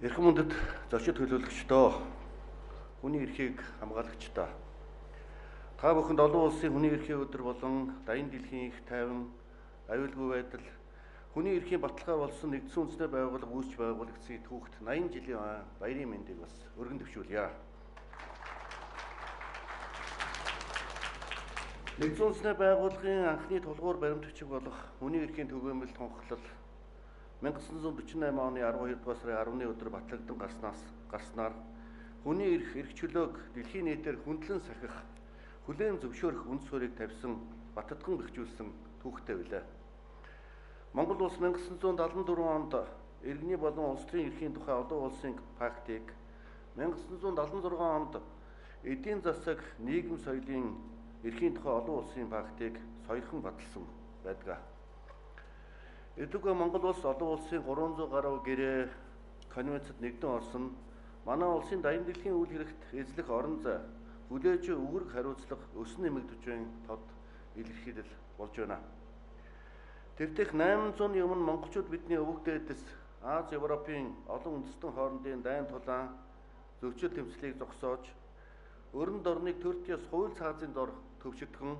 Эрхэм хүндэт зочид төлөөлөгчдөө, хүний эрхийг хамгаалагчдаа. Та бүхэнд олон улсын хүний эрхийн өдөр болон дайны дэлхийн их тайван, аюулгүй байдал, хүний эрхийн баталгаа болсон нэгдсэн үндэсний байгууллага үүсч байгуулагдсан түүхт 80 жилийн баярын мэндийг бас өргөн дэвшүүлье. Нэгдсэн үндэсний байгууллагын анхны тулгуур баримтчиг болох хүний эрхийн түгээмэл тунхаглал 1948 оны 12 дугаар сарын 10-ны өдөр батлагдан гарснаар хүний эрх, эрх чөлөөг дэлхийн нийтээр хүндлэн сахих, хүлээн зөвшөөрөх үндэс суурийг тавьсан, баттган бэхжүүлсэн түүхтэй билээ. Монгол улс 1974 онд иргэний болон улс төрийн эрхийн тухай олон улсын пактыг, 1976 онд эдийн засаг, нийгэм соёлын эрхийн тухай олон улсын пактыг сойрхон баталсан байдаг. Эдгээр Монгол улс олон улсын 300 гаруй гэрээ конвенцэд нэгдэн орсон манай улсын дайны дэлхийн үйл хэрэгт эзлэх орон зай, хүлээж үүрэг хариуцлага өсөн нэмэгдэж буй тод илэрхийлэл болж байна. Тэр дэх 800-ны өмнө монголчууд бидний өвөг дээдэс Аз, Европын олон үндэстэн хоорондын дайн тулаан зөрчил тэмцлийг зогсоож, өрн дорныг Туркийн хууль цаазын дор төвшигдхэн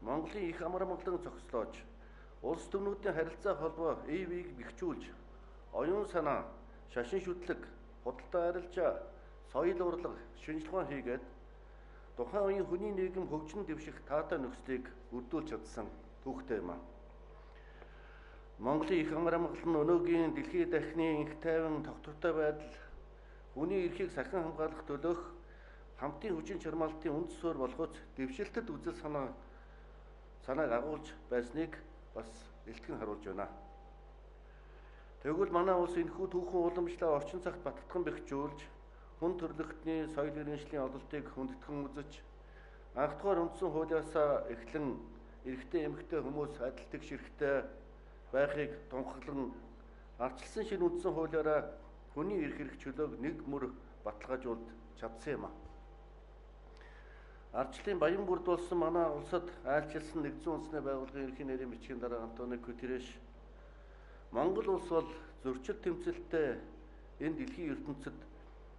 Монголын их амар амгалан зогслоож, улс түмнүүдийн харилцаа холбоо ИВ-ийг бэхжүүлж, оюун санаа, шашин шүтлэг, худалдаа арилжаа, соёл урлаг, шинжилгээ ухаан хийгээд тухайн үеийн хүний нийгэм хөгжин дэвших таатай нөхцөлийг бүрдүүлж чадсан түүхтэй юм. Монголын их амар амгалан нь өнөөгийн дэлхийд дахны инх тайван тогтвортой байдал, хүний эрхийг сахин хамгаалах төлөөх хамтын хүчин чармаалтын үндэс суурь болохоос дэвшилтэд үзэл санааг агуулж байсныг бас илтгэн харуулж байна. Тэгвэл манай улс энэхүү түүхэн уламжлал орчин цагт баттган бэхжүүлж, хүн төрөлхтний соёл иргэншлийн ололтыг хүндэтгэн үзэж, анхдугаар үндсэн хуулиасаа эхлэн эрэгтэй эмэгтэй хүмүүс адил тэгш эрхтэй байхыг тунхаглан ардчилсан шинэ үндсэн хуулиараа хүний эрх эрх чөлөөг нэг мөр баталгаажуулж чадсан юм. Ардчлалын баян бүрд болсон манай улсад айлчилсан нэгдсэн үндэсний байгууллагын эрхийн нэрийн бичгийн дарга Антонио Гутерреш Монгол улс бол зөрчил тэмцэлтэй энэ дэлхийн ертөнцид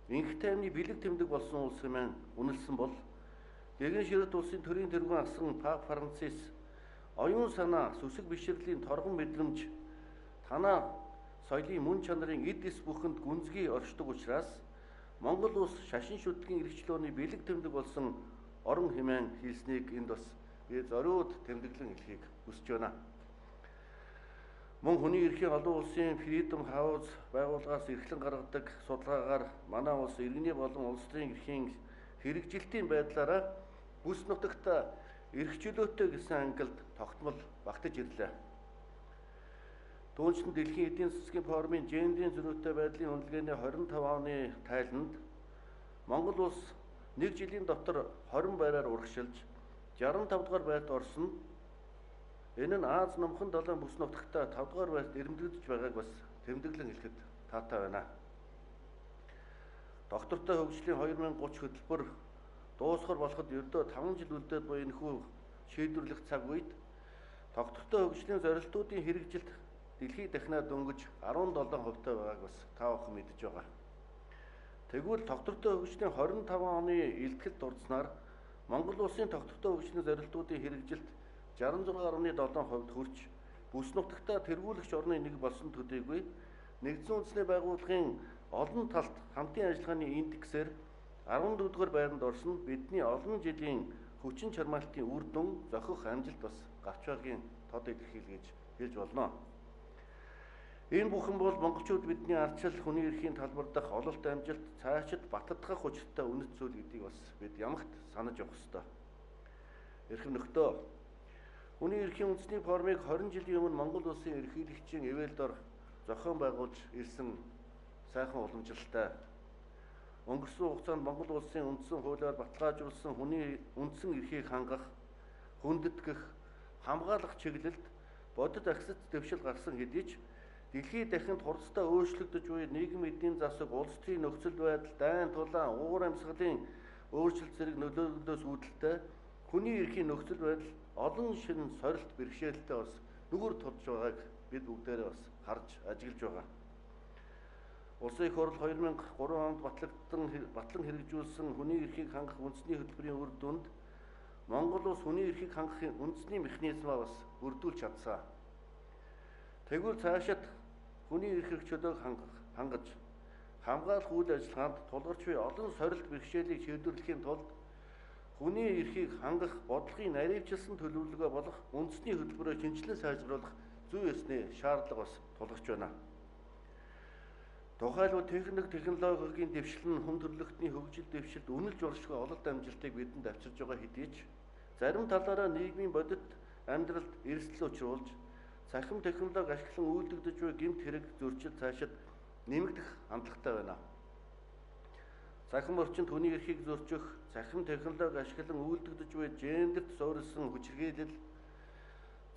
инх тайвны бэлэг тэмдэг болсон улс хэмээн үнэлсэн бол Дэгэн ширэт улсын төрийн тэргүүн асан Пап Францис оюун санаа, сүсэг бишрэлийн торгон мэдрэмж танаа соёлын мөн чанарын эд эс бүхэнд гүнзгий оршдог учраас Монгол улс шашин шүтлгийн эрх чөлөөний бэлэг тэмдэг болсон орон хэмээн хэлснийг энд бас би зориуд тэмдэглэн хэлхийг хүсэж байна. Мөн хүний эрхийн олон улсын Freedom House байгууллагаас эрхлэн гаргадаг судалгаагаар манай улс иргэний болон улс төрийн эрхийн хэрэгжилтийн байдлаараа бүс нутагт эрх чөлөөтэй гэсэн ангилд тогтмол багтаж ирлээ. Түүнчлэн дэлхийн эдийн засгийн форумын гендерийн зөрүүтэй байдлын үнэлгээний 25 оны тайланд Монгол улс нэг жилийн дотор 20 байраар урагшилж 65 дугаар байрт орсон. Энэ нь Аз номхон далайн бүс нутагт 5 дугаар байрт эрэмбэлдэж байгааг бас тэмдэглэн хэлэхэд таатай байна. Доктортой хөгжлийн 2030 хөтөлбөр дуусгар болоход ердөө 5 жил үлдээд буй энэхүү шийдвэрлэх цаг үед тогтвортой хөгжлийн зорилтуудын хэрэгжилт дэлхийд дахинаа дөнгөж 17% таа байгааг бас та бүхэн мэдэж байгаа. Тэгвэл тогтвортой хөгжлийн 25 оны илтгэл дурдсанаар Монгол улсын тогтвортой хөгжлийн зорилтуудын хэрэгжилт 66.7% хүрч бүс нутагтаа тэргүүлэгч орны нэг болсон төдийгүй нэгдсэн үндэсний байгууллагын олон талт хамтын ажиллагааны индексээр 14 дугаар байранд орсон бидний олон жилийн хүчин чармаалтын үр дүн зохих амжилт бас гарч байгаагийн тод илэрхийлгэж хэлж болно. Энэ бүхэн бол монголчууд бидний ардчил хүний эрхийн талбар дахь ололт амжилт цаашид баттгах учиртай үнэт зүйл гэдгийг бас бид ямагт санаж явах ёстой. Эрхэм нөхдөө, хүний эрхийн үндэсний форумыг 20 жилийн өмнө Монгол улсын эрхийлэгчийн ивэл дор зохион байгуулж ирсэн сайхан уламжлалтай. Өнгөрсөн хугацаанд Монгол улсын үндсэн хуулиар баталгаажуулсан хүний үндсэн эрхийг хангах, хүндэтгэх, хамгаалах чиглэлд бодит агсад дэвшил гарсан хэдий ч дэлхийд дахинд хурцтай өөрчлөгдөж буй нийгэм эдийн засаг, улс төрийн нөхцөл байдал, дайн тулаан, уур амьсгалын өөрчлөлт зэрэг нөлөөллөөс үүдэлтэй хүний эрхийн нөхцөл байдал олон шинэ сорилт бэрхшээлтэй бас нүгэр тулж байгааг бид бүгдээрээ бас харж ажиглаж байгаа. Улсын их хурл 2003 онд батлан хэрэгжүүлсэн хүний эрхийг хангах үндэсний хөтөлбөрийн үр дүнд Монгол улс хүний эрхийг хангах үндэсний механизмаа бас бүрдүүлж чадсан. Тэгвэл цаашид хүний эрх чөлөөг хангаж хамгаалах үйл ажиллагаанд тулгарч буй олон сорилт бэрхшээлийг шийдвэрлэхийн тулд хүний эрхийг хангах бодлогын наривчлсан төлөвлөгөө болох үндэсний хөтөлбөрөө шинэчлэн сайжруулах зүй ёсны шаардлага бас тулгарч байна. Тухайлбал техник технологийн дэвшил нь хүн төрөлхтний хөгжил дэвшилд үнэлж болшгүй ололт амжилтыг бидэнд авчирж байгаа хэдий ч зарим талаараа нийгмийн бодит амьдралд эрсдэл учруулж цахим технологи ашиглан үйлдэгдэж буй гэмт хэрэг зөрчил цаашид нэмэгдэх хандлагатай байна. Цахим орчинд хүний эрхийг зөрчих, цахим технологи ашиглан үйлдэгдэж буй гендерт суурилсан хүчирхийлэл,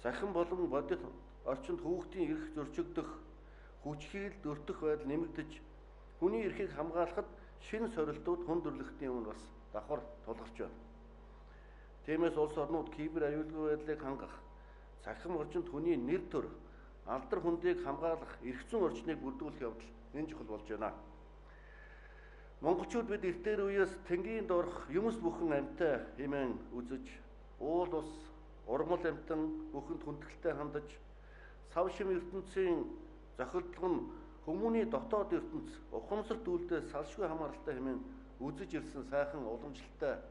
цахим болон бодит орчинд хүүхдийн эрх зөрчигдөх, хүчирхийлэл өртөх байдал нэмэгдэж, хүний эрхийг хамгаалахад шинэ сорилтууд хүн төрөлхтний өмнө бас давхар тулгарч байна. Тиймээс улс орнууд кибер аюулгүй байдлыг хангах, цахим орчинд хүний нэр төр, алдар хүндийг хамгаалах эрх зүйн орчныг бүрдүүлэх явдал нэн чухал болж байна. Монголчууд бид эртээр үеэс тэнгийн дорх юмс бүхэн амьтай хэмээн үзэж, уул ус, урмал амьтан бүхэнд хүндэтгэлтэй хандаж, сав шим ертөнцийн зохилдлого нь хүмүүний дотоод ертөнц ухамсарт үйлдэл салшгүй хамааралтай хэмээн үзэж ирсэн сайхан уламжлалтай,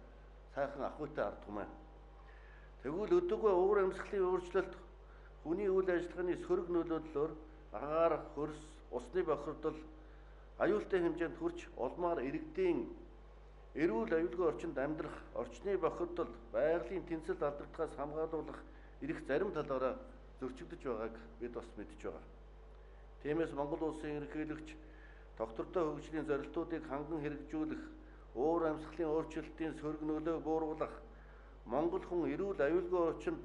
сайхан ахуйтай ард түмэн. Тэгвэл өдөгөө уур амьсгалын өөрчлөлт хүний үйл ажиллагааны сөрөг нөлөөллөөр агаар, хөрс, усны бохирдол аюултай хэмжээнд хүрч улмаар иргэдийн эрүүл аюулгүй орчинд амьдрах, орчны бохирдол, байгалийн тэнцэл алдагдахаас хамгаалуулах эрх зарим талаараа зөрчигдөж байгааг бид бас мэдж байгаа. Тиймээс Монгол улсын ерөнхийлөгч тогтвортой хөгжлийн зорилтуудыг ханган хэрэгжүүлэх, уур амьсгалын өөрчлөлтийн сөрөг нөлөөг бууруулах, Монгол хүн эрүүл аюулгүй орчинд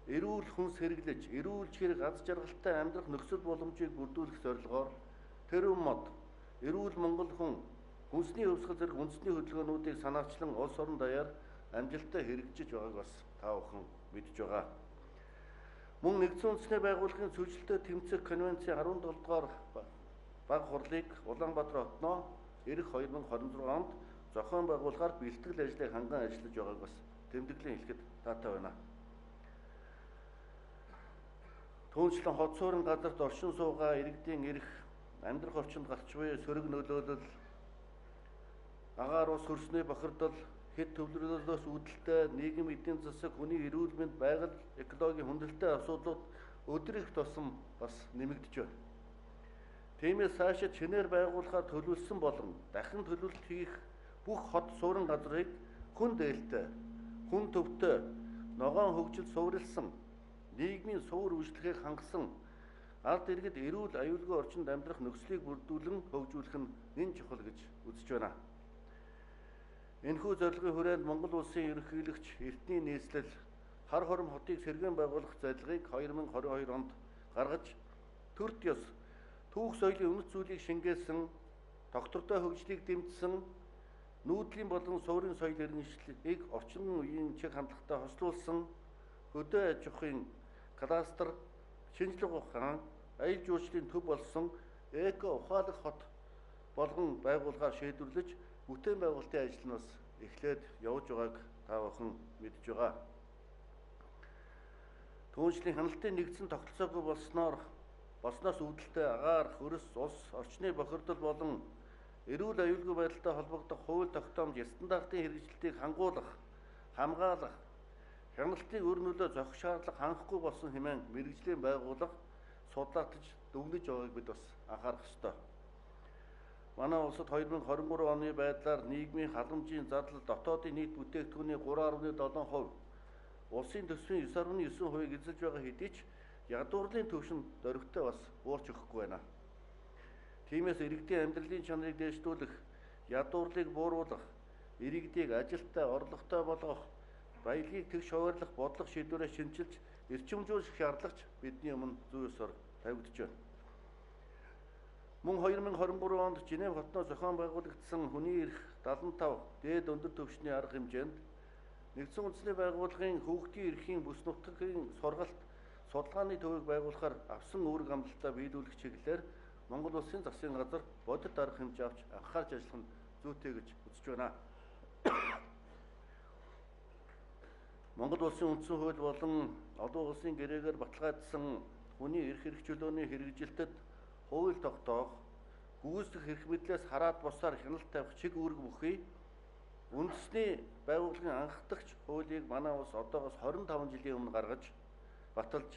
эрүүл хүнс хэрэглэж, эрүүл хэрэг аз жаргалтай амьдрах нөхцөл боломжийг бүрдүүлэх зорилгоор тэрвэн мод эрүүл Монгол хүн хүнсний хувьсгал зэрэг үндэсний хөдөлгөөнүүдийг санаачлан улс орон даяар амжилттай хэрэгжиж байгааг бас та бүхэн мэдж байгаа. Мөн нэгдсэн үндэсний байгууллагын цөжлөлтөд тэмцэх конвенцийн 17 дугаар баг хурлыг Улаанбаатар хотноо эх 2026 онд зохион байгуулахаар бэлтгэл ажлыг ханган ажиллаж байгааг бас тэмдэглэн хэлэхэд таатай байна. Түүнчлэн хот суурин газарт оршин суугаа иргэдийн эрх, амьдрах орчинд гарч буй сөрөг нөлөөлөл, агаар ус хөрсний бохирдол, хэд төвлөрлөлөөс үүдэлтэй нийгэм эдийн засаг, хүний эрүүл мэнд, байгаль, экологийн хүндрэлтэй асуудлууд өдөр их тусам бас нэмэгдэж байна. Тиймээс цаашид шинээр байгуулахаар төлөвлөсөн болон дахин төлөвлөлт хийх бүх хот суурин газрыг хүн дээлтэй, хүн төвтэй, ногоон хөгжил суурилсан, нийгмийн суур үйлчлэгийг хангасан ард иргэд эрүүл аюулгүй орчинд амьдрах нөхцөлийг бүрдүүлэн хөгжүүлэх нь нэн чухал гэж үзэж байна. Энэхүү зорилгын хүрээнд Монгол улсын ерөнхийлөгч эртний нийслэл хар хором хотыг сэргээн байгуулах зорилгыг 2022 онд гаргаж, төрд ёс, түүх соёлын үнэт зүйлийг шингээсэн, тогтвортой хөгжлийг дэмжсэн, нүүдлийн болон суурин соёл иргэншлийг орчин үеийн чиг хандлагатай хослуулсан хөдөө аж ахуйн кластер, шинжлэх ухаан, аялал жуулчлалын төв болсон эко ухаалаг хот болгон байгуулахаар шийдвэрлэж, бүтээн байгуулалтын ажил нь бас эхлээд явж байгааг та бүхэн мэдж байгаа. Түүнчлэн хяналтын нэгдсэн тогтолцоогүй болсноос үүдэлтэй агаар, хөрс, ус, орчны бохирдол болон эрүүл аюулгүй байдалтай холбогдох хууль тогтоомж, стандартын хэрэгжилтийг хангуулах, хамгаалах, хяналтыг өр нөлөө зохих шаардлага хангахгүй болсон хэмээн мэргэжлийн байгууллага судлаатаж дүгнэж байгааг бид бас анхаарах ёстой. Манай улсад 2023 оны байдлаар нийгмийн халамжийн зардал дотоодын нийт бүтээгдэхүүний 3.7%, улсын төсвийн 9.9%-ийг эзэлж байгаа хэдий ч ядуурлын түвшин дөрвтэй бас буурч өгөхгүй байна. Тиймээс иргэдийн амьдралын чанарыг дээшлүүлэх, ядуурлыг бууруулах, иргэдийг ажилттай, орлоготой болгох, баялагийг тэгш хуваарлах бодлого шийдвэрээ шинчилж, эрчимжүүлэх шаардлагач бидний өмнө зүй ёсоор тавигдаж байна. Мөн 2023 онд Женев хотноо зохион байгуулагдсан хүний эрх 75 дээд өндөр түвшний арга хэмжээнд нэгдсэн үндэсний байгууллагын хүүхдийн эрхийн бүс нутгийн сургалт судалгааны төвийг байгуулахаар авсан үүрэг амлалтаа биелүүлэх чиглэлээр Монгол Улсын засгийн газар бодит арга хэмжээ авч анхаарч ажиллах нь зүйтэй гэж үзэж байна. Монгол Улсын үндсэн хууль болон олон улсын гэрээгээр баталгаажсан хүний эрх хэрэгчлөөний хэрэгжилтэд хууль тогтоох, гүйцэтгэх эрх мэдлээс хараад бусаар хяналт тавих чиг үүрэг бүхий үндэсний байгууллагын анхдагч хуулийг манай улс одоогоос 25 жилийн өмнө гаргаж баталж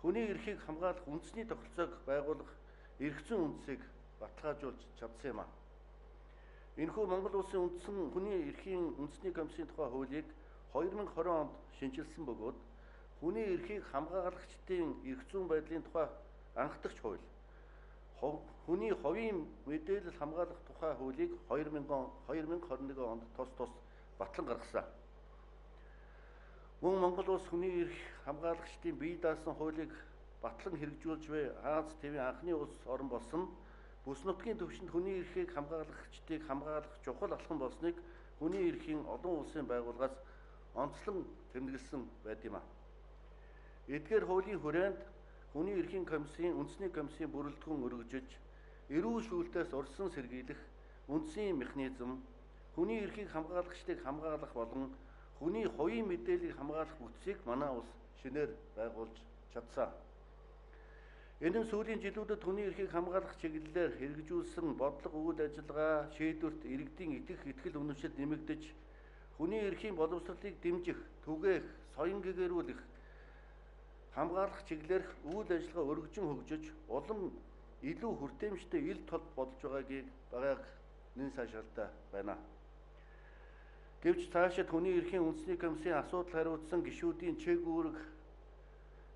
хүний эрхийг хамгаалах үндэсний тогтолцоог байгуулах эрх зүйн үндсийг баталгаажуулж чадсан юм а. Энэхүү Монгол Улсын үндсэн хүний эрхийн үндэсний комиссийн тухай хуулийг 2020 онд шинэчилсэн бөгөөд хүний эрхийг хамгаалагчдын эрх зүйн байдлын тухай анхдагч хууль, хүний хувийн мэдээлэл хамгаалах тухай хуулийг 2021 онд тус тус батлан гаргасан. Мөн Монгол Улс хүний эрх хамгаалагчдын бие даасан хуулийг батлан хэрэгжүүлж буй Аз Тивийн анхны улс орн болсон бүс нутгийн түвшинд хүний эрхийг хамгаалагчдыг хамгаалах чухал алхам болсныг хүний эрхийн олон улсын байгууллагаас онцлон тэмдэглэсэн байд юм а. Эдгээр хуулийн хүрээнд хүний эрхийн комиссийн үндэсний комиссийн бүрэлдэхүүн өргөжиж, эрүүл шүүлтээс урьдчилан сэргийлэх үндсэн механизм, хүний эрхийг хамгаалагчдыг хамгаалах болон хүний хувийн мэдээллийг хамгаалах бүтцийг манай улс шинээр байгуулж чадсан. Энэ нь сүүлийн жилүүдэд хүний эрхийг хамгаалах чиглэлээр хэрэгжүүлсэн бодлого үйл ажиллагаа шийдвэрт иргэдийн итгэх итгэл үнэмшил нэмэгдэж, хүний эрхийн боловсролыг дэмжих, түгээх, соён гэгэрүүлэх, хамгаалах чиглэлээрх үйл ажиллагаа өргөжин хөгжиж, улам илүү хүртээмжтэй ил тод болж байгааг нэн сайшаалтай байна. Гэвч цаашид хүний эрхийн үндэсний комиссийн асуудал хариуцсан гишүүдийн чиг үүрэг,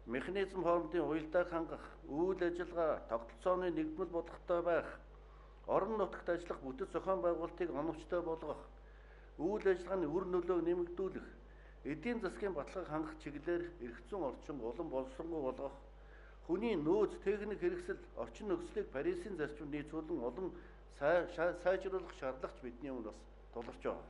механизм хоорондын уялдааг хангах, үйл ажиллагаа, тогтолцооны нэгдмэл бодлоготой байх, орон нутагт ажиллах бүтэц зохион байгуулалтыг оновчтой болгох, үйл ажиллагааны үр нөлөөг нэмэгдүүлэх, эдийн засгийн баталгааг хангах чиглэлээр эрх зүйн орчин улам боловсронгуй болгох, хүний нөөц, техник хэрэгсэл, орчин нөхцөлийг Парисын зарчимд нийцүүлэн улам сайжруулах шаардлагач бидний өмнө бас тулгарч байгаа.